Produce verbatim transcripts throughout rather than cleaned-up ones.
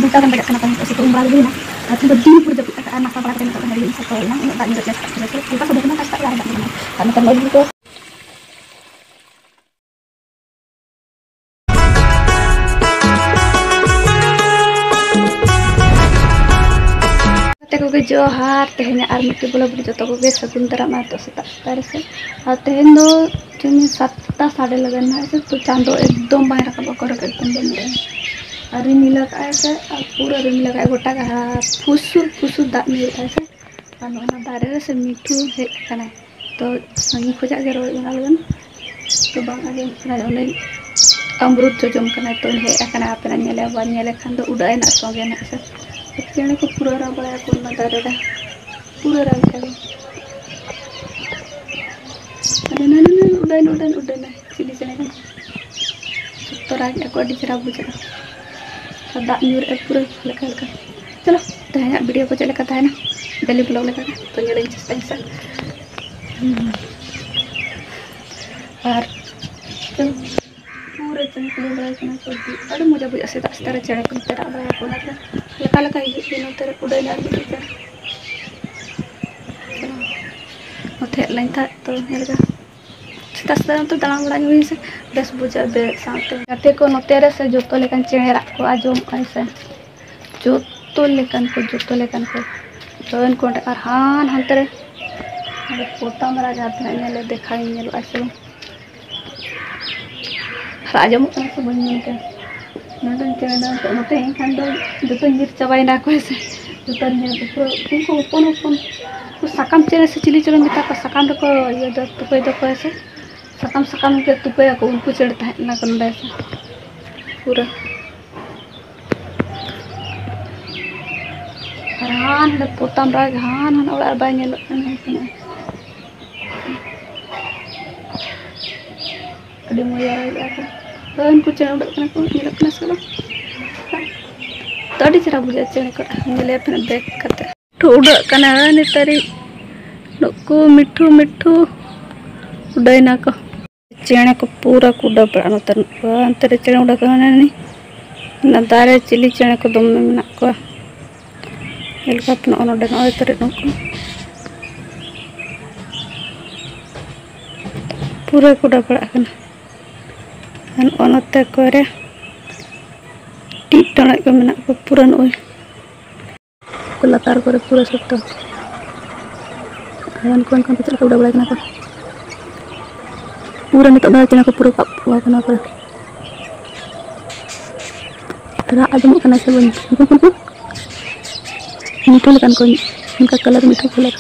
ᱚᱱᱠᱟ ᱜᱟᱱ ᱵᱟᱡᱟᱜ ᱠᱟᱱᱟ᱾ ᱛᱟᱦᱮᱸ ᱱᱤᱛᱚᱜ ᱥᱤᱛᱩᱝ ᱵᱮᱲᱟ ᱨᱮᱜᱮ ᱦᱩᱭᱱᱟ᱾ ᱟᱨ ᱛᱮᱦᱮᱧ ᱫᱚ ᱫᱤᱱ ᱵᱷᱳᱨ ᱡᱟᱹᱯᱩᱫ ᱟᱠᱟᱫᱼᱟ, ᱱᱟᱥᱛᱟ ᱵᱟᱲᱟ ᱠᱟᱛᱮ ᱱᱤᱛᱚᱜ ᱫᱚ ᱦᱟᱹᱨᱤ ᱥᱟᱯᱷᱟ ᱦᱩᱭᱱᱟ᱾ ᱩᱱᱟᱹᱜ ᱫᱟᱜ ᱧᱩᱨᱩᱜ ᱜᱮᱭᱟ ᱥᱮᱛᱟᱜ ᱠᱷᱚᱱ ᱫᱚ᱾ ᱚᱱᱠᱟ ᱥᱚᱵᱮ ᱠᱟᱱᱟ, ᱥᱮᱛᱟᱜ ᱨᱮ ᱟᱨ ᱫᱟᱜ ᱧᱩᱨᱩᱜ ᱠᱟᱱᱟ᱾ ᱟᱨ ᱱᱮᱛᱟᱨ ᱢᱟᱹᱭ ᱵᱟᱹᱵᱩ ᱠᱚ ᱜᱟᱛᱮ ᱠᱚᱜᱮ ᱡᱚᱦᱟᱨ᱾ ᱛᱮᱦᱮᱧᱟᱜ ᱟᱨ ᱢᱤᱫᱴᱮᱡ vlog ᱨᱮ ᱡᱚᱛᱚ ᱠᱚᱜᱮ ᱥᱟᱹᱜᱩᱱ ᱫᱟᱨᱟᱢ᱾ ᱟᱨ ᱱᱤᱛᱚᱜ ᱥᱮᱛᱟᱜ ᱥᱮᱛᱟᱜ ᱨᱮ ᱥᱮ, ᱟᱨ ᱛᱮᱦᱮᱧ ᱫᱚ ᱡᱟᱹᱱᱤᱡ ᱥᱟᱛᱴᱟ ᱥᱟᱰᱮ ᱞᱟᱜᱟᱣ ᱮᱱᱟ ᱦᱮᱸ ᱥᱮ, ᱛᱚ ᱪᱟᱸᱫᱚ ᱮᱠᱫᱚᱢ ᱵᱟᱭ ᱨᱟᱠᱟᱵ ᱟᱠᱟᱱᱟ, ᱮᱠᱫᱚᱢ ᱵᱟᱹᱱᱩᱜᱼᱟ᱾ ᱟᱨ ᱨᱤᱢᱤᱞ ᱟᱠᱟᱫ ᱟᱭ ᱥᱮ, ᱟᱨ ᱯᱩᱨᱟᱹ ᱨᱤᱢᱤᱞ ᱟᱠᱟᱫ ᱟᱭ, ᱜᱚᱴᱟ ᱜᱮ ᱦᱟᱨᱟ ᱯᱷᱩᱥᱩᱨ ᱯᱷᱩᱥᱩᱨ ᱫᱟᱜ ᱧᱩᱨᱩᱜ ᱟᱭ ᱥᱮ᱾ ᱟᱨ ᱱᱚᱜᱼᱚ ᱱᱟ ᱫᱟᱨᱮ ᱨᱮ ᱥᱮ ᱢᱤᱴᱷᱩ ᱦᱮᱡ ᱟᱠᱟᱱᱟᱭ, ᱛᱚ ᱥᱟᱺᱜᱤᱧ ᱠᱷᱚᱱᱟᱜ ᱜᱮ ᱨᱚᱲ ᱵᱟᱲᱟ ᱞᱮᱱ, ᱛᱚ ᱵᱟᱝ ᱟᱸᱡᱚᱢᱚᱜ ᱠᱟᱱᱟ᱾ ᱩᱱᱤ ᱟᱢᱨᱩᱫ ᱡᱚᱡᱚᱢ ᱠᱟᱱᱟᱭ, ᱛᱚ ᱦᱮᱡ ᱟᱠᱟᱱᱟᱭ, ᱟᱯᱮ ᱱᱟᱜ ᱧᱮᱞᱮ, ᱵᱟᱝ ᱧᱮᱞᱮ ᱠᱷᱟᱱ ᱫᱚ ᱩᱰᱟᱹᱜ ᱟᱭ ᱱᱟᱜ ᱥᱚᱸᱜᱮ ᱱᱟᱜ ᱥᱮ᱾ ᱪᱮᱬᱮ ᱠᱚ ᱯᱩᱨᱟᱹ ᱨᱟᱜ ᱵᱟᱲᱟᱭᱟᱠᱚ ᱚᱱᱟ ᱫᱟᱨᱮ ᱨᱮ, ᱯᱩᱨᱟᱹ ᱨᱟᱜ ᱟᱠᱚ᱾ ᱟᱨ ᱱᱩᱭ, ᱱᱩᱭ, ᱱᱩᱭ, ᱩᱰᱟᱹᱭ ᱱᱟᱭ, ᱩᱰᱟᱹᱭ ᱱᱟᱭ, ᱩᱰᱟᱹᱭ ᱱᱟᱭ᱾ ᱪᱤᱞᱤ ᱪᱮᱬᱮ ᱠᱟᱱᱟ? ᱥᱚᱠᱛᱚ ᱨᱟᱜ ᱮᱫ ᱟᱠᱚ, ᱟᱹᱰᱤ ᱪᱮᱦᱨᱟ ᱵᱩᱡᱷᱟᱹᱜᱼᱟ᱾ ᱟᱨ ᱫᱟᱜ ᱧᱩᱨ ᱮᱫ ᱯᱩᱨᱟᱹ ᱦᱟᱞᱠᱟ ᱦᱟᱞᱠᱟ᱾ ᱪᱚᱞᱚ, ᱛᱮᱦᱮᱧᱟᱜ video ᱠᱚ ᱪᱮᱫ ᱞᱮᱠᱟ ᱛᱟᱦᱮᱱᱟ, daily vlog ᱞᱮᱠᱟ ᱜᱮ, ᱛᱚ ᱧᱮᱞ ᱤᱧ ᱪᱮᱥᱴᱟᱭᱟ ᱥᱮ᱾ ᱟᱨ ᱪᱚᱞᱚ, ᱯᱩᱨᱟᱹ ᱪᱮᱬᱮ ᱠᱚ ᱩᱰᱟᱹᱣ ᱵᱟᱲᱟᱭ ᱠᱟᱱᱟ ᱠᱚ, ᱟᱹᱰᱤ ᱢᱚᱡᱟ ᱵᱩᱡᱷᱟᱹᱜᱼᱟ ᱥᱮᱛᱟᱜ ᱥᱮᱛᱟᱜ ᱨᱮ ᱪᱮᱬᱮ ᱠᱚ ᱱᱚᱛᱮ ᱨᱟᱜ ᱵᱟᱲᱟᱭᱟᱠᱚ, ᱚᱱᱟᱛᱮ ᱞᱮᱠᱟ ᱞᱮᱠᱟ ᱦᱤᱡᱩᱜ ᱜᱮ ᱱᱚᱛᱮ ᱨᱮ ᱩᱰᱟᱹᱭ ᱱᱟ ᱟᱨ ᱢᱤᱫᱴᱤᱡ ᱪᱮᱬᱮ᱾ ᱱᱚᱛᱮ ᱦᱮᱡ ᱞᱮᱱ ᱠᱷᱟᱡ ᱛᱚ ᱧᱮᱞ ᱜᱮ᱾ ᱥᱮᱛᱟᱜ ᱥᱮᱛᱟᱜ ᱱᱚᱛᱮ ᱫᱟᱬᱟ ᱵᱟᱲᱟ ᱧᱚᱜ ᱦᱩᱭ ᱥᱮ, ᱵᱮᱥ ᱵᱩᱡᱷᱟᱹᱜᱼᱟ ᱵᱮᱥ᱾ ᱥᱟᱶᱛᱮ ᱜᱟᱛᱮ ᱠᱚ ᱱᱚᱛᱮ ᱨᱮ ᱥᱮ ᱡᱚᱛᱚ ᱞᱮᱠᱟᱱ ᱪᱮᱬᱮ ᱨᱟᱜ ᱠᱚ ᱟᱸᱡᱚᱢᱚᱜᱼᱟ ᱥᱮ, ᱡᱚᱛᱚ ᱞᱮᱠᱟᱱ ᱠᱚ, ᱡᱚᱛᱚ ᱞᱮᱠᱟᱱ ᱠᱚ᱾ ᱛᱚ ᱩᱱᱠᱩ ᱚᱸᱰᱮ ᱟᱨ ᱦᱟᱱ ᱦᱟᱱᱛᱮ ᱨᱮ ᱚᱸᱰᱮ ᱯᱚᱛᱟᱢ ᱨᱟᱜᱟ, ᱟᱯᱮ ᱦᱟᱸᱜ ᱧᱮᱞ ᱞᱮ ᱫᱮᱠᱷᱟᱣ ᱤᱧ ᱧᱮᱞᱚᱜᱼᱟ ᱥᱮ ᱵᱟᱝ᱾ ᱟᱨ ᱟᱸᱡᱚᱢᱚᱜ ᱠᱟᱱᱟ ᱥᱮ ᱵᱟᱹᱧ ᱢᱮᱱ ᱠᱮᱫᱟ᱾ ᱱᱚᱰᱮᱱ ᱪᱮᱬᱮ ᱫᱚ ᱱᱤᱛᱚᱜ ᱱᱚᱛᱮ ᱦᱮᱡ ᱮᱱ ᱠᱷᱟᱱ ᱫᱚ ᱡᱚᱛᱚ ᱧᱤᱨ ᱪᱟᱵᱟᱭᱮᱱᱟ ᱠᱚ ᱦᱮᱸ ᱥᱮ᱾ ᱡᱚᱛᱚ ᱧᱤᱨ ᱯᱩᱨᱟᱹ ᱩᱱᱠᱩ ᱦᱚᱯᱚᱱ ᱦᱚᱯᱚᱱ ᱩᱱᱠᱩ ᱥᱟᱠᱟᱢ ᱪᱮᱬᱮ ᱥᱮ ᱪᱤᱞᱤ ᱪᱮᱬᱮ ᱢᱮᱛᱟ ᱠᱚᱣᱟ, ᱥᱟᱠᱟᱢ ᱨᱮᱠᱚ ᱤᱭᱟᱹ ᱫᱚ ᱛᱩᱠᱟᱹᱭ ᱫᱚᱠᱚ ᱦᱮᱸ ᱥᱮ᱾ ᱥᱟᱠᱟᱢ ᱥᱟᱠᱟᱢ ᱜᱮ ᱛᱩᱠᱟᱹᱭᱟᱠᱚ, ᱩᱱᱠᱩ ᱪᱮᱬᱮ ᱛᱟᱦᱮᱸ ᱞᱮᱱᱟ ᱠᱚ ᱱᱚᱰᱮ ᱦᱮᱸ ᱥᱮ᱾ ᱯᱩᱨᱟᱹ ᱟᱨ ᱦᱟᱱ ᱦᱟᱸᱰᱮ ᱯᱚᱛᱟᱢ ᱨᱟᱜᱽ, ᱦᱟᱱ ᱦᱟᱱᱟ ᱚᱲᱟᱜ ᱨᱮ ᱵᱟᱭ ᱧᱮᱞᱚᱜ ᱠᱟᱱᱟ, ᱦᱟᱱᱛᱮ ᱱᱟᱜ᱾ ᱟᱹᱰᱤ ᱢᱚᱡᱟ ᱨᱟᱜᱮᱜᱼᱟ ᱠᱚ᱾ ᱛᱚ ᱩᱱᱠᱩ ᱪᱮᱬᱮ ᱩᱰᱟᱹᱜ ᱠᱟᱱᱟ ᱠᱚ, ᱧᱮᱞᱚᱜ ᱠᱟᱱᱟ ᱥᱮ ᱵᱟᱝ? ᱛᱚ ᱟᱹᱰᱤ ᱪᱮᱦᱨᱟ ᱵᱩᱡᱷᱟᱹᱜᱼᱟ ᱪᱮᱬᱮ ᱠᱚ ᱧᱮᱞᱮᱭᱟ ᱯᱮ ᱵᱮᱠ ᱠᱟᱛᱮ᱾ ᱢᱤᱴᱷᱩ ᱩᱰᱟᱹᱜ ᱠᱟᱱᱟ ᱱᱮᱛᱟᱨᱤᱡ᱾ ᱱᱩᱠᱩ ᱢᱤᱴᱷᱩ, ᱢᱤᱴᱷᱩ ᱩᱰᱟᱹᱭ ᱱᱟᱠᱚ᱾ ᱪᱮᱬᱮ ᱠᱚ ᱯᱩᱨᱟᱹ ᱠᱚ ᱩᱰᱟᱹᱣ ᱵᱟᱲᱟᱜᱼᱟ ᱱᱚᱛᱮ᱾ ᱱᱚᱛᱮ ᱨᱮ ᱪᱮᱬᱮ ᱩᱰᱟᱹᱣ ᱠᱟᱱᱟ ᱱᱤ᱾ ᱚᱱᱟ ᱫᱟᱨᱮ ᱪᱤᱞᱤ ᱪᱮᱬᱮ ᱠᱚ ᱫᱚᱢᱮ ᱢᱮᱱᱟᱜ ᱠᱚᱣᱟ᱾ ᱧᱮᱞ ᱠᱚᱣᱟ ᱯᱮ ᱱᱚᱜᱼᱚ ᱱᱚᱰᱮ, ᱱᱚᱜᱼᱚᱭ ᱛᱟᱹᱨᱤᱡ ᱱᱩᱠᱩ᱾ ᱯᱩᱨᱟᱹ ᱠᱚ ᱰᱟᱵᱲᱟᱜ ᱠᱟᱱᱟ᱾ ᱟᱨ ᱱᱚᱜᱼᱚ ᱱᱚᱛᱮ ᱠᱚᱨᱮ ᱴᱤᱜ ᱴᱚᱲᱮᱡ ᱠᱚ ᱢᱮᱱᱟᱜ ᱠᱚᱣᱟ ᱯᱩᱨᱟᱹ ᱱᱚᱜᱼᱚᱭ᱾ ᱠᱚ ᱞᱟᱛᱟᱨ ᱠᱚᱨᱮ ᱯᱩᱨᱟᱹ ᱥᱚᱠᱛᱚ᱾ ᱟᱨ ᱩᱱᱠᱩ ᱚᱱᱠᱟ ᱪᱮᱫ ᱞᱮᱠᱟ ᱩᱰᱟᱹᱣ ᱵᱟᱲᱟᱭ ᱠᱟᱱᱟ ᱠᱚ᱾ ᱯᱩᱨᱟᱹ ᱱᱤᱛᱚᱜ ᱫᱚ ᱪᱮᱬᱮ ᱠᱚ ᱯᱩᱨᱟᱹ ᱠᱚ ᱟᱵ ᱠᱚᱣᱟ ᱠᱚ ᱱᱚᱣᱟ ᱠᱚᱨᱮ᱾ ᱨᱟᱜ ᱟᱸᱡᱚᱢᱚᱜ ᱠᱟᱱᱟ ᱥᱮ ᱵᱟᱝ? ᱩᱱᱠᱩ ᱠᱚ ᱢᱤᱴᱷᱩ ᱞᱮᱠᱟᱱ ᱠᱚ, ᱚᱱᱠᱟ ᱠᱟᱞᱟᱨ ᱢᱤᱴᱷᱩ ᱠᱟᱞᱟᱨ᱾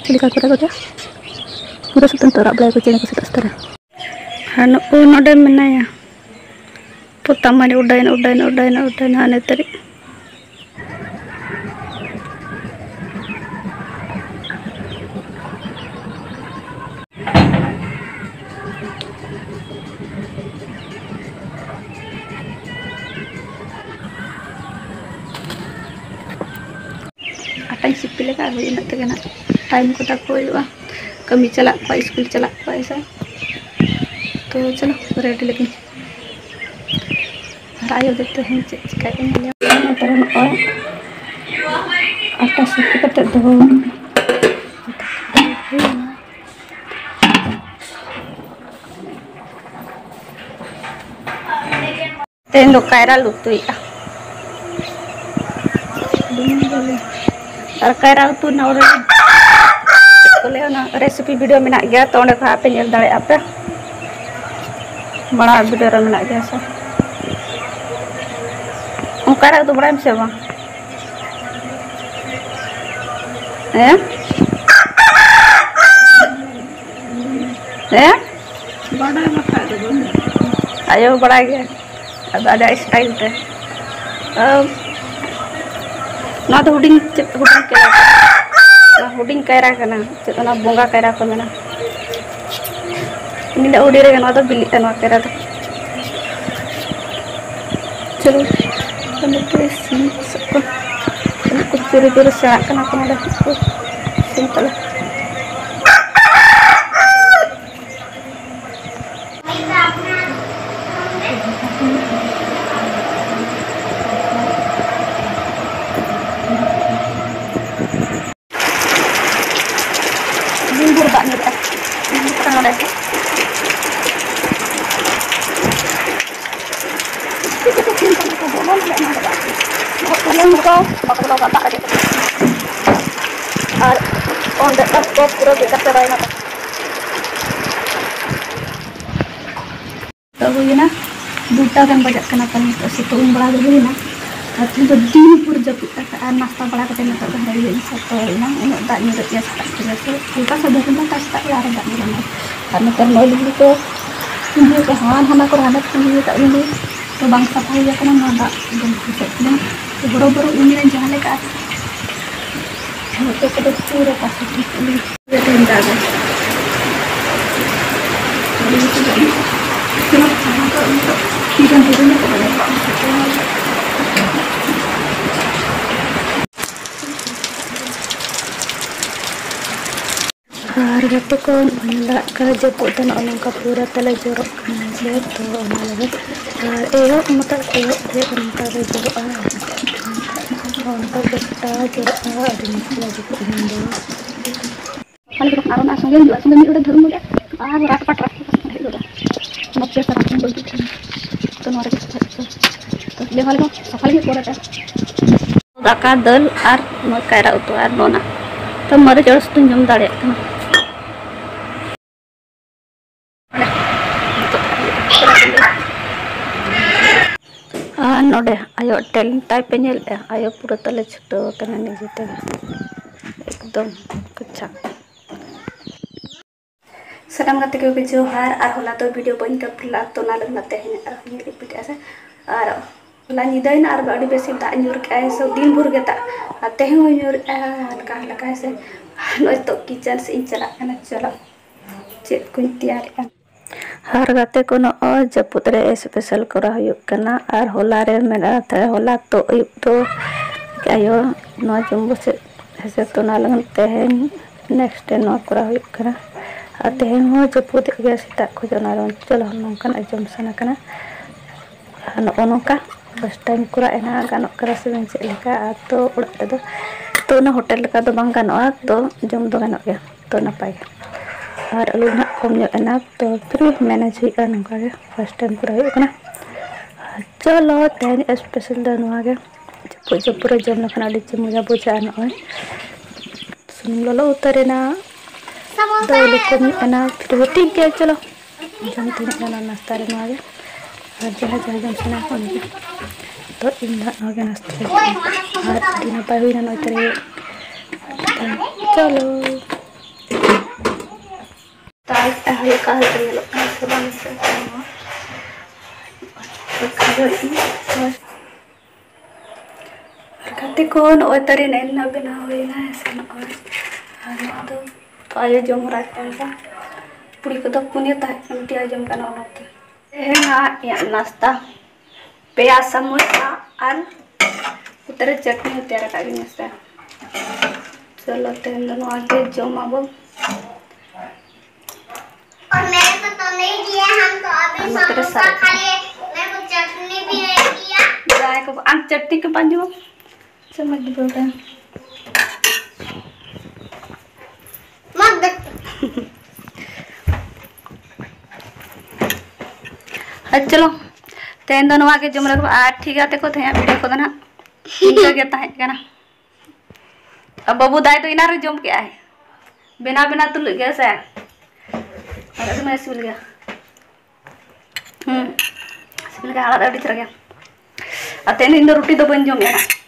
ᱪᱮᱫ ᱞᱮᱠᱟ ᱠᱚ ᱨᱟᱜ ᱮᱫᱟ? ᱯᱩᱨᱟᱹ ᱥᱩᱛᱟᱹᱢ ᱛᱮ ᱨᱟᱜ ᱵᱟᱲᱟᱭᱟᱠᱚ ᱪᱮᱬᱮ ᱠᱚ ᱥᱮᱛᱟᱜ ᱥᱮᱛᱟᱜ ᱨᱮ᱾ ᱟᱨ ᱱᱩᱜᱼᱩ ᱱᱚᱰᱮ ᱢᱮᱱᱟᱭᱟ᱾ ᱯᱚᱛᱟᱢ ᱢᱟᱱᱮ ᱩᱰᱟᱹᱭᱮᱱᱟ, ᱩᱰᱟᱹᱭᱮᱱᱟ, ᱩᱰᱟᱹᱭᱮᱱᱟ, ᱩᱰᱟᱹᱭᱮᱱᱟ, ᱦᱟᱱᱮ ᱛᱟᱹᱨᱤᱡ᱾ ᱟᱴᱟᱧ ᱥᱤᱯᱤ ᱞᱮᱠᱷᱟᱱ ᱦᱩᱭ ᱩᱱᱟᱹᱜ ᱛᱮᱜᱮ ᱱᱟᱜ ᱴᱟᱭᱤᱢ ᱠᱚ ᱛᱟᱠᱚ ᱦᱩᱭᱩᱜᱼᱟ, ᱠᱟᱹᱢᱤ ᱪᱟᱞᱟᱜ ᱠᱚᱣᱟ, ᱥᱠᱩᱞ ᱪᱟᱞᱟᱜ ᱠᱚᱣᱟ ᱥᱮ᱾ ᱛᱚ ᱪᱚᱞᱚ ᱨᱮᱰᱤ ᱞᱮᱜᱤᱧ᱾ ᱟᱨ ᱟᱭᱳ ᱫᱚ ᱛᱮᱦᱮᱧ ᱪᱮᱫ ᱪᱤᱠᱟᱹᱭᱮᱫ ᱠᱟᱱᱟ ᱧᱮᱞ᱾ ᱱᱚᱛᱮ ᱨᱮ ᱱᱚᱜᱼᱚᱭ ᱟᱴᱟ ᱥᱤᱯᱤ ᱠᱟᱛᱮ ᱫᱚᱦᱚ ᱦᱩᱭᱱᱟ᱾ ᱛᱮᱦᱮᱧ ᱫᱚ ᱠᱟᱭᱨᱟ ᱞᱮ ᱩᱛᱩᱭᱮᱫᱼᱟ᱾ ᱟᱨ ᱠᱟᱭᱨᱟ ᱩᱛᱩ ᱨᱮᱱᱟᱜ already ᱪᱮᱫ ᱠᱚ ᱞᱟᱹᱭᱟ, ᱚᱱᱟ recipe video ᱢᱮᱱᱟᱜ ᱜᱮᱭᱟ, ᱛᱚ ᱚᱸᱰᱮ ᱠᱷᱚᱱ ᱟᱯᱮ ᱧᱮᱞ ᱫᱟᱲᱮᱭᱟᱜᱼᱟ ᱯᱮ, ᱢᱟᱲᱟᱝ video ᱨᱮ ᱢᱮᱱᱟᱜ ᱜᱮᱭᱟ ᱥᱮ᱾ ᱟᱢ ᱠᱟᱭᱨᱟ ᱩᱛᱩ ᱵᱟᱲᱟᱭᱟᱢ ᱥᱮ ᱵᱟᱝ? ᱦᱮᱸ? ᱦᱮᱸ? ᱵᱟᱰᱟᱭ ᱵᱟᱠᱷᱟᱡ ᱫᱚ ᱵᱟᱹᱧ ᱵᱟᱰᱟᱭᱟ᱾ ᱟᱭᱳ ᱵᱟᱲᱟᱭ ᱜᱮ, ᱟᱫᱚ ᱟᱡᱟᱜ style ᱛᱮ᱾ ᱟᱢ, ᱱᱚᱣᱟ ᱫᱚ ᱦᱩᱰᱤᱧ, ᱪᱮᱫ ᱦᱩᱰᱤᱧ ᱠᱟᱭᱨᱟ ᱠᱟᱱᱟ? ᱱᱚᱣᱟ ᱦᱩᱰᱤᱧ ᱠᱟᱭᱨᱟ ᱠᱟᱱᱟ, ᱪᱮᱫ ᱚᱱᱟ ᱵᱚᱸᱜᱟ ᱠᱟᱭᱨᱟ ᱠᱚ ᱢᱮᱱᱟ? ᱱᱤᱱᱟᱹᱜ ᱦᱩᱰᱤᱧ ᱨᱮᱜᱮ ᱱᱚᱣᱟ ᱫᱚ ᱵᱤᱞᱤᱜᱼᱟ, ᱱᱚᱣᱟ ᱠᱟᱭᱨᱟ ᱫᱚ᱾ ᱪᱚᱞᱚ, ᱛᱟᱦᱞᱮ ᱛᱚ ᱤᱥᱤᱱ ᱥᱟᱹᱛ ᱠᱚ᱾ ᱛᱤᱱᱟᱹᱜ ᱠᱚ ᱪᱩᱨᱩ ᱪᱩᱨᱩ ᱥᱮᱬᱟᱜ ᱠᱟᱱᱟ ᱠᱚ ᱱᱚᱰᱮ ᱠᱚ ᱤᱥᱤᱱ ᱛᱟᱞᱮ᱾ ᱵᱚᱞᱚᱱ ᱞᱮ ᱮᱢᱟ ᱠᱟᱫᱟ᱾ ᱵᱚᱦᱚᱜ ᱠᱚ ᱧᱮᱞ ᱠᱚ ᱵᱟᱠᱚ ᱵᱚᱞᱚ ᱠᱟᱜ ᱫᱟᱜ ᱨᱮᱜᱮ᱾ ᱟᱨ ᱚᱸᱰᱮ ᱠᱚ ᱯᱩᱨᱟᱹ ᱵᱮᱠᱟᱨ ᱪᱟᱵᱟᱭᱮᱱᱟ ᱠᱚ᱾ ᱱᱤᱛᱚᱜ ᱦᱩᱭᱮᱱᱟ ᱫᱩᱴᱟ ᱜᱟᱱ ᱵᱟᱡᱟᱜ ᱠᱟᱱᱟ, ᱛᱟᱦᱞᱮ ᱱᱤᱛᱚᱜ ᱥᱤᱛᱩᱝ ᱵᱟᱲᱟ ᱫᱚ ᱦᱩᱭᱮᱱᱟ᱾ ᱟᱨ ᱛᱮᱦᱮᱧ ᱫᱚ ᱫᱤᱱ ᱵᱷᱳᱨ ᱡᱟᱹᱯᱩᱫ ᱟᱠᱟᱫᱼᱟ᱾ ᱟᱨ ᱱᱟᱥᱛᱟ ᱵᱟᱲᱟ ᱠᱟᱛᱮ ᱱᱤᱛᱚᱜ ᱫᱚ ᱦᱟᱸᱰᱮ ᱤᱭᱟᱹ ᱥᱟᱯᱷᱟ ᱦᱩᱭᱱᱟ᱾ ᱩᱱᱟᱹᱜ ᱫᱟᱜ ᱧᱩᱨᱩᱜ ᱜᱮᱭᱟ ᱥᱮᱛᱟᱜ ᱠᱷᱚᱱ ᱜᱮ, ᱥᱮ ᱦᱟᱞᱠᱟ ᱥᱟᱵᱚᱱ ᱦᱩᱭᱱᱟ, ᱛᱟᱨ ᱥᱮᱛᱟᱜ ᱵᱮᱲᱟ ᱟᱨᱦᱚᱸ ᱫᱟᱜ ᱧᱩᱨᱩᱜᱼᱟ᱾ ᱟᱨ ᱱᱮᱛᱟᱨ ᱱᱚᱜᱼᱚᱭ ᱞᱩᱜᱽᱲᱤ ᱠᱚ ᱯᱤᱸᱰᱟᱹ ᱠᱚ ᱦᱟᱱᱟ ᱱᱟᱣᱟ ᱠᱚᱨᱮ ᱦᱟᱸᱰᱮ ᱠᱷᱚᱱ ᱤᱭᱟᱹ ᱠᱟᱜ ᱞᱩᱜᱽᱲᱤ ᱛᱚ ᱵᱟᱝ ᱥᱟᱯᱷᱟ ᱦᱩᱭ ᱟᱠᱟᱱᱟ, ᱱᱚᱣᱟ ᱫᱟᱜ ᱫᱚ ᱵᱩᱡᱷᱟᱹᱜ ᱠᱟᱱᱟ᱾ ᱦᱚᱨᱚ ᱵᱚᱨᱚ ᱩᱢ ᱞᱮᱱ ᱡᱟᱦᱟᱸ ᱞᱮᱠᱟ ᱟᱨ ᱦᱚᱴᱚᱜ ᱠᱚᱫᱚ ᱯᱩᱨᱟᱹ ᱯᱟᱥᱮ ᱴᱷᱤᱠ ᱠᱟᱱᱟ᱾ ᱡᱚᱛᱚᱧ ᱫᱟᱜᱟ᱾ ᱟᱹᱰᱤ ᱵᱮᱥᱤ ᱫᱟᱜ ᱧᱚᱜ ᱠᱟᱱᱟ᱾ ᱛᱤᱨᱮᱢ ᱛᱤᱨᱮᱢ ᱧᱚᱜ ᱠᱟᱱᱟ᱾ ᱟᱨ ᱜᱟᱛᱮ ᱠᱚ, ᱱᱚᱜᱼᱚᱭ ᱫᱟᱜ ᱠᱟᱜ ᱡᱟᱹᱯᱩᱫ ᱫᱚ ᱱᱚᱜᱼᱚ ᱱᱚᱝᱠᱟ ᱯᱩᱨᱟᱹ ᱛᱟᱞᱮ ᱡᱚᱨᱚᱜ ᱠᱟᱱᱟ ᱡᱮ, ᱛᱚ ᱚᱱᱟ ᱞᱟᱹᱜᱤᱫ ᱟᱨ ᱮᱦᱚᱵ ᱢᱚᱛᱚᱡ ᱮᱦᱚᱵ ᱛᱮ ᱚᱱᱠᱟ ᱜᱮ ᱡᱚᱨᱚᱜᱼᱟ᱾ ᱚᱱᱠᱟ ᱜᱚᱴᱟ ᱡᱚᱨᱚᱜᱼᱟ, ᱟᱹᱰᱤ ᱢᱚᱡᱽ ᱞᱟᱹᱜᱤᱫ ᱛᱮᱦᱮᱧ ᱫᱚ᱾ ᱟᱞᱮ ᱫᱚ ᱟᱨ ᱚᱱᱟ ᱥᱚᱸᱜᱮ ᱦᱩᱭᱩᱜᱼᱟ, ᱥᱚᱸᱜᱮ ᱢᱤᱫ ᱚᱲᱟᱜ ᱫᱷᱚᱨᱢᱚ ᱜᱮ ᱟᱨ ᱨᱟᱴ ᱯᱟᱴ ᱨᱟᱴ ᱯᱟᱴ ᱦᱮᱡ ᱜᱚᱫᱚᱜᱼᱟ᱾ ᱚᱱᱟ ᱪᱮ ᱥᱟᱨᱟ ᱠᱷᱚᱱ ᱵᱟᱹᱧ ᱛᱚ ᱱᱚᱣᱟ ᱨᱮᱜᱮ ᱥᱟᱯᱷᱟ ᱦᱩᱭᱩᱜᱼᱟ᱾ ᱛᱚ ᱵᱮᱣᱦᱟᱨ ᱫᱚ ᱥᱟᱯᱷᱟ ᱞᱟᱹᱜᱤᱫ ᱯᱚᱨᱮᱛᱮ᱾ ᱫᱟᱠᱟ, ᱫᱟᱹᱞ ᱟᱨ ᱱᱚᱣᱟ ᱠᱟᱭᱨᱟ ᱩᱛᱩ ᱟᱨ ᱱᱚᱣᱟ ᱛᱚ ᱢᱟᱹᱨᱤᱪ ᱟᱹᱲᱟᱹ ᱥᱟᱛᱮᱧ ᱡᱚᱢ ᱫᱟᱲᱮᱭᱟᱜ ᱠᱟᱱᱟ᱾ ᱟᱨ ᱱᱚᱰᱮ ᱟᱭᱳ ᱴᱮᱞᱮᱱᱴ ᱛᱟᱭ ᱯᱮ ᱧᱮᱞᱮᱫᱼᱟ, ᱟᱭᱳ ᱯᱩᱨᱟᱹ ᱛᱟᱞᱮ ᱪᱷᱩᱴᱟᱹᱣ ᱟᱠᱟᱱᱟ ᱱᱤᱡᱮ ᱛᱮᱜᱮ, ᱮᱠᱫᱚᱢ ᱠᱟᱪᱟ᱾ ᱥᱟᱱᱟᱢ ᱜᱟᱛᱮ ᱠᱚᱜᱮ ᱡᱚᱦᱟᱨ᱾ ᱟᱨ ᱦᱚᱞᱟ ᱫᱚ ᱵᱷᱤᱰᱤᱭᱳ ᱵᱟᱹᱧ ᱠᱟᱯᱞᱟ ᱛᱚ ᱚᱱᱟ ᱞᱟᱹᱜᱤᱫ ᱛᱮᱦᱮᱧ ᱟᱨᱦᱚᱸ ᱧᱮᱞ ᱤᱫᱤ ᱯᱮ ᱥᱮ᱾ ᱟᱨ ᱦᱚᱞᱟ ᱧᱤᱫᱟᱹᱭᱮᱱᱟ ᱟᱨ ᱟᱹᱰᱤ ᱵᱮᱥ ᱫᱟᱜ ᱧᱩᱨ ᱠᱮᱜᱼᱟᱭ, ᱥᱮ ᱫᱤᱱ ᱵᱷᱳᱨ ᱜᱮ ᱫᱟᱜ, ᱟᱨ ᱛᱮᱦᱮᱧ ᱦᱚᱸ ᱧᱩᱨᱮᱜᱼᱟ ᱦᱟᱞᱠᱟ ᱦᱟᱞᱠᱟ, ᱦᱮᱸ ᱥᱮ᱾ ᱟᱨ ᱱᱚᱜᱼᱚᱭ ᱱᱤᱛᱚᱜ ᱠᱤᱪᱮᱱ ᱥᱮᱫ ᱤᱧ ᱪᱟᱞᱟᱜ ᱠᱟᱱᱟ᱾ ᱪᱚᱞᱚ, ᱪᱮᱫ ᱠᱚᱧ ᱛᱮᱭᱟᱨᱮᱜᱼᱟ᱾ ᱟᱨ ᱜᱟᱛᱮ ᱠᱚ, ᱱᱚᱜᱼᱚᱭ ᱡᱟᱹᱯᱩᱫ ᱨᱮ ᱥᱯᱮᱥᱟᱞ ᱠᱚᱨᱟᱣ ᱦᱩᱭᱩᱜ ᱠᱟᱱᱟ᱾ ᱟᱨ ᱦᱚᱞᱟ ᱨᱮ ᱢᱮᱱᱟᱜᱼᱟ, ᱛᱟᱦᱮᱸ ᱦᱚᱞᱟ ᱛᱚ ᱟᱹᱭᱩᱵ ᱫᱚ ᱟᱭᱳ ᱱᱚᱣᱟ ᱡᱚᱢ ᱵᱚᱥᱮ ᱦᱮᱸᱥᱮ, ᱛᱚ ᱚᱱᱟ ᱞᱟᱹᱜᱤᱫ ᱛᱮᱦᱮᱧ ᱱᱮᱠᱥᱴ ᱰᱮ ᱱᱚᱣᱟ ᱠᱚᱨᱟᱣ ᱦᱩᱭᱩᱜ ᱠᱟᱱᱟ᱾ ᱟᱨ ᱛᱮᱦᱮᱧ ᱦᱚᱸ ᱡᱟᱹᱯᱩᱫᱮᱫ ᱜᱮᱭᱟ ᱥᱮᱛᱟᱜ ᱠᱷᱚᱡ, ᱚᱱᱟ ᱨᱮ ᱪᱚᱞᱚ ᱱᱚᱝᱠᱟᱱᱟᱜ ᱡᱚᱢ ᱥᱟᱱᱟ ᱠᱟᱱᱟ᱾ ᱟᱨ ᱱᱚᱜᱼᱚ ᱱᱚᱝᱠᱟ ᱯᱷᱟᱥᱴ ᱴᱟᱭᱤᱢ ᱠᱚᱨᱟᱣ ᱮᱱᱟ, ᱜᱟᱱᱚᱜ ᱠᱟᱱᱟ ᱥᱮ ᱵᱟᱝ ᱪᱮᱫ ᱞᱮᱠᱟ᱾ ᱟᱨ ᱛᱚ ᱚᱲᱟᱜ ᱨᱮᱫᱚ ᱛᱚ ᱚᱱᱟ ᱦᱳᱴᱮᱞ ᱞᱮᱠᱟ ᱫᱚ ᱵᱟᱝ ᱜᱟᱱᱚᱜᱼᱟ, ᱛᱚ ᱡᱚᱢ ᱫᱚ ᱜᱟᱱᱚᱜ ᱜᱮᱭᱟ, ᱛᱚ ᱱᱟᱯᱟᱭ ᱜᱮ᱾ ᱟᱨ ᱟᱹᱞᱩ ᱱᱟᱦᱟᱜ ᱠᱚᱢ ᱧᱚᱜ ᱮᱱᱟ, ᱛᱚ ᱯᱷᱤᱨ ᱢᱮᱱᱮᱡᱽ ᱦᱩᱭᱩᱜᱼᱟ, ᱱᱚᱝᱠᱟ ᱜᱮ ᱯᱷᱟᱥᱴ ᱴᱟᱭᱤᱢ ᱠᱚᱨᱟᱣ ᱦᱩᱭᱩᱜ ᱠᱟᱱᱟ᱾ ᱪᱚᱞᱚ, ᱛᱮᱦᱮᱧ ᱥᱯᱮᱥᱟᱞ ᱫᱚ ᱱᱚᱣᱟ ᱜᱮ᱾ ᱡᱟᱹᱯᱩᱫ ᱡᱟᱹᱯᱩᱫ ᱨᱮ ᱡᱚᱢ ᱞᱮᱠᱷᱟᱱ ᱟᱹᱰᱤ ᱢᱚᱡᱟ ᱵᱩᱡᱷᱟᱹᱜᱼᱟ᱾ ᱱᱚᱜᱼᱚᱭ ᱥᱩᱱᱩᱢ ᱞᱚᱞᱚ ᱩᱛᱟᱹᱨ ᱮᱱᱟ᱾ ᱫᱚ ᱞᱚᱠᱚᱢ ᱧᱚᱜ ᱮᱱᱟ, ᱯᱷᱤᱨ ᱦᱚᱸ ᱴᱷᱤᱠ ᱜᱮᱭᱟ, ᱪᱚᱞᱚ᱾ ᱡᱚᱢ ᱛᱤᱱᱟᱹᱜ ᱜᱟᱱ ᱱᱟᱥᱛᱟ ᱨᱮ ᱱᱚᱣᱟ ᱜᱮ, ᱟᱨ ᱡᱟᱦᱟᱸ ᱡᱟᱦᱟᱸ ᱡᱚᱢ ᱥᱟᱱᱟ ᱠᱚᱣᱟ ᱚᱱᱟ ᱜᱮ᱾ ᱛᱚ ᱤᱧ ᱫᱚ ᱦᱟᱸᱜ ᱱᱚᱣᱟ ᱜᱮ ᱱᱟᱥᱛᱟ ᱨᱮ᱾ ᱟᱨ ᱟᱹᱰᱤ ᱱᱟᱯᱟᱭ ᱦᱩᱭᱱᱟ ᱱᱚᱜᱼᱚᱭ ᱛᱟᱦᱞᱮ᱾ ᱪᱚᱞᱚ᱾ ᱛᱟᱞ ᱦᱟᱞᱠᱟ ᱦᱟᱞᱠᱟ ᱧᱮᱞᱚᱜ ᱠᱟᱱᱟ ᱥᱮ ᱵᱟᱝ ᱥᱮ? ᱦᱟᱞᱠᱟ ᱧᱚᱜ ᱤᱧ ᱟᱨ ᱜᱟᱛᱮ ᱠᱚ, ᱱᱚᱜᱼᱚᱭ ᱛᱟᱹᱨᱤ ᱱᱮᱜᱼᱮ ᱱᱟᱜ ᱵᱮᱱᱟᱣ ᱦᱩᱭᱱᱟ, ᱦᱮᱸ ᱥᱮ? ᱱᱚᱜᱼᱚᱭ᱾ ᱟᱨ ᱱᱚᱣᱟ ᱫᱚ ᱟᱭᱳ ᱡᱚᱢ ᱦᱚᱨᱟ ᱠᱟᱱ ᱜᱮᱭᱟ᱾ ᱯᱩᱲᱤ ᱠᱚᱫᱚ ᱯᱩᱱᱭᱟᱹ ᱛᱟᱦᱮᱸ ᱠᱟᱱᱟ, ᱢᱤᱫᱴᱤᱡ ᱟᱭᱳ ᱡᱚᱢ ᱠᱟᱱᱟ, ᱚᱱᱟᱛᱮ᱾ ᱛᱮᱦᱮᱧᱟᱜ ᱤᱧᱟᱹᱜ ᱱᱟᱥᱛᱟ, ᱯᱮᱭᱟ ᱥᱟᱢᱳᱥᱟ ᱟᱨ ᱩᱛᱟᱹᱨ ᱨᱮ ᱪᱟᱴᱱᱤ ᱦᱚᱸ ᱛᱮᱭᱟᱨ ᱟᱠᱟᱫ ᱜᱤᱧ, ᱦᱮᱸ ᱥᱮ᱾ ᱪᱚᱞᱚ, ᱛᱮᱦᱮᱧ ᱫᱚ ᱱᱚᱣᱟ ᱜᱮ ᱡᱚᱢ ᱟᱵᱚ᱾ और मैंने तो तले दिया, हम तो अभी और मैं तेरे समोसा सारे खा लिए, मेरे को चटनी भी नहीं दिया। जाए को, आम चटनी के पास जो चम्मच दे बोलते हैं। मत दे। ᱟᱨ ᱪᱚᱞᱚ, ᱛᱮᱦᱮᱧ ᱫᱚ ᱱᱚᱣᱟ ᱜᱮ ᱡᱚᱢ ᱞᱟᱹᱜᱤᱫ᱾ ᱟᱨ ᱴᱷᱤᱠ ᱜᱮᱭᱟ ᱛᱮᱠᱚ, ᱛᱮᱦᱮᱧᱟᱜ ᱵᱷᱤᱰᱤᱭᱳ ᱠᱚᱫᱚ ᱱᱟᱦᱟᱜ ᱤᱱᱠᱟᱹ ᱜᱮ ᱛᱟᱦᱮᱸ ᱠᱟᱱᱟ᱾ ᱟᱨ ᱵᱟᱹᱵᱩ ᱫᱟᱭ ᱫᱚ ᱮᱱᱟᱝ ᱨᱮ ᱡᱚᱢ ᱠᱮᱜᱼᱟᱭ, ᱵᱮᱱᱟᱣ ᱵᱮᱱᱟᱣ ᱛᱩᱞᱩᱡ ᱜᱮ ᱥᱮ᱾ ᱟᱨ ᱟᱹᱰᱤ ᱢᱚᱡᱽ ᱥᱤᱵᱤᱞ ᱜᱮᱭᱟ᱾ ᱦᱩᱸ, ᱥᱤᱵᱤᱞ ᱜᱮᱭᱟ, ᱟᱲᱟᱜ ᱫᱚ ᱟᱹᱰᱤ ᱪᱮᱦᱨᱟ ᱜᱮᱭᱟ᱾ ᱟᱨ ᱛᱮᱦᱮᱧ ᱫᱚ ᱤᱧ ᱫᱚ ᱨᱩᱴᱤ ᱫᱚ ᱵᱟᱹᱧ ᱡᱚᱢᱮᱜᱼᱟ ᱱᱟᱜ᱾